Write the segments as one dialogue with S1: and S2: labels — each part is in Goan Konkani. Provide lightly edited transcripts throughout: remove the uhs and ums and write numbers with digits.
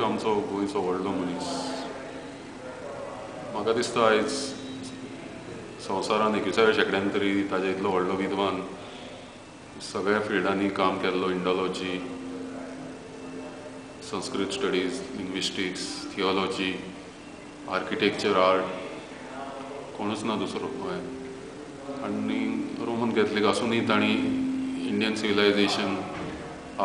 S1: आमचो गोंयचो व्हडलो मनीस. म्हाका दिसता आयज संवसारान 21व्या शेंकड्यान तरी ताजे इतलो व्हडलो विद्वान, सगळ्या फिल्डांनी काम केल्लो, Indology, Sanskrit studies, linguistics, theology, architecture, art, कोणूच ना दुसरो गोंयांत. आनी रोमन कॅथलीक आसुनूय तांणी Indian civilisation,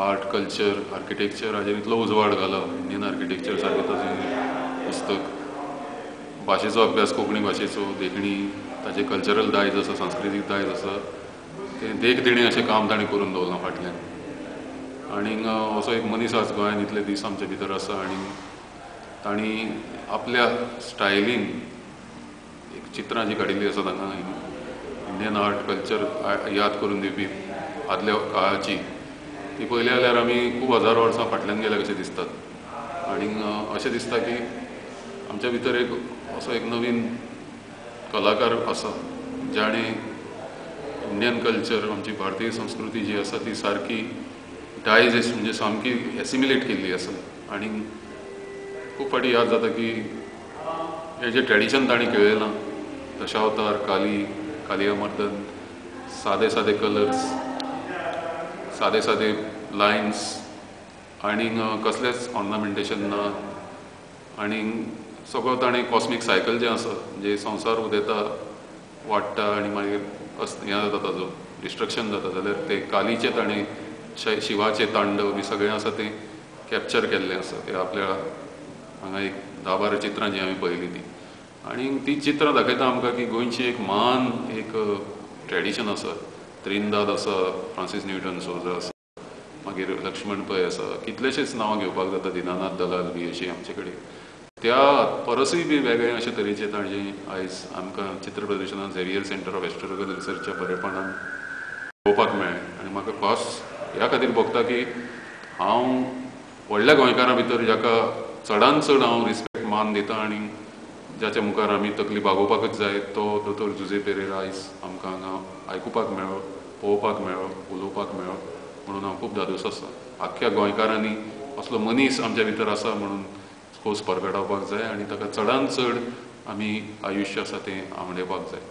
S1: art, culture, architecture हाजेर इतलो उजवाड घालो. इंडियन आर्किटेक्चर सारकें ताचें पुस्तक, भाशेचो अभ्यास, कोंकणी भाशेचो देखणी, ताचें कल्चरल दायज आसा, सांस्कृतीक दायज आसा, तें देख दिणें अशें काम ताणें करून दवरलां फाटल्यान. आनीक असो एक मनीस आज गोंयांत इतले दीस आमचे भितर आसा आनी तांणी आपल्या स्टायलीन एक चित्रां जी काडिल्लीं आसा तांकां इंडियन आर्ट कल्चर याद करून दिवपी आदल्या काळाची, ती पळयली जाल्यार आमी खूब हजार वर्सां फाटल्यान गेल्या कशें दिसतात. आनीक अशें दिसता की आमच्या भितर एक असो एक नवीन कलाकार आसा जाणें इंडियन कल्चर, आमची भारतीय संस्कृती जी आसा ती सारकी डायजेस्ट म्हणजे सामकी एसिमिलेट केल्ली आसा. आनी खूब फावटी याद जाता की हें जें ट्रेडिशन ताणें केळयलां, दशावतार, काली, कालिया मर्दन, सादे सादे कलर्स, सादे सादे लायन्स आनी कसलेंच ऑर्नामेंटेशन ना, आनी सगळो ताणें कॉस्मीक सायकल जें आसा, म्हणजे संवसार उदेता, वाडटा आनी मागीर हें जाता, ताजो डिस्ट्रक्शन जाता, जाल्यार ते कालीचें ताणें शिवाचें तांडव बी सगळें आसा तें कॅप्चर केल्लें आसा. ते आपल्या हांगा एक 10-12 चित्रां जीं हांवें पळयलीं तीं, आनी तीं चित्रां दाखयता आमकां की गोंयची एक महान एक ट्रेडिशन आसा. त्रिंदाद आसा, फ्रांसीस न्यूटन सोजा आसा, मागीर लक्ष्मण पै आसा, कितलेशेच नांवां घेवपाक जाता, दिनानाथ दलाल बी अशी आमचे कडेन. त्या परसूय बी वेगळे अशे तरेचे ताणें आयज आमकां चित्र प्रदर्शनान झेवियर सेंटर ऑफ हिस्टोरिकल रिसर्चच्या बरेपणान पळोवपाक मेळ्ळें. आनी म्हाका खास ह्या खातीर भोगता की हांव व्हडल्या गोंयकारां भितर जाका चडान चड हांव रिस्पेक्ट मान दिता आनी जाच्या मुखार आमी तकली बागोवपाकच जाय, तो दोतोर जुझे पेरेरा आयज आमकां हांगा आयकुपाक मेळ्ळो, पळोवपाक मेळ्ळो, उलोवपाक मेळ्ळो, म्हणून हांव खूब धादोस आसा. आख्ख्या गोंयकारांनी असलो मनीस आमच्या भितर आसा म्हणून खोस परगटावपाक जाय आनी ताका चडान चड आमी आयुश्य आसा तें आवडेवपाक जाय.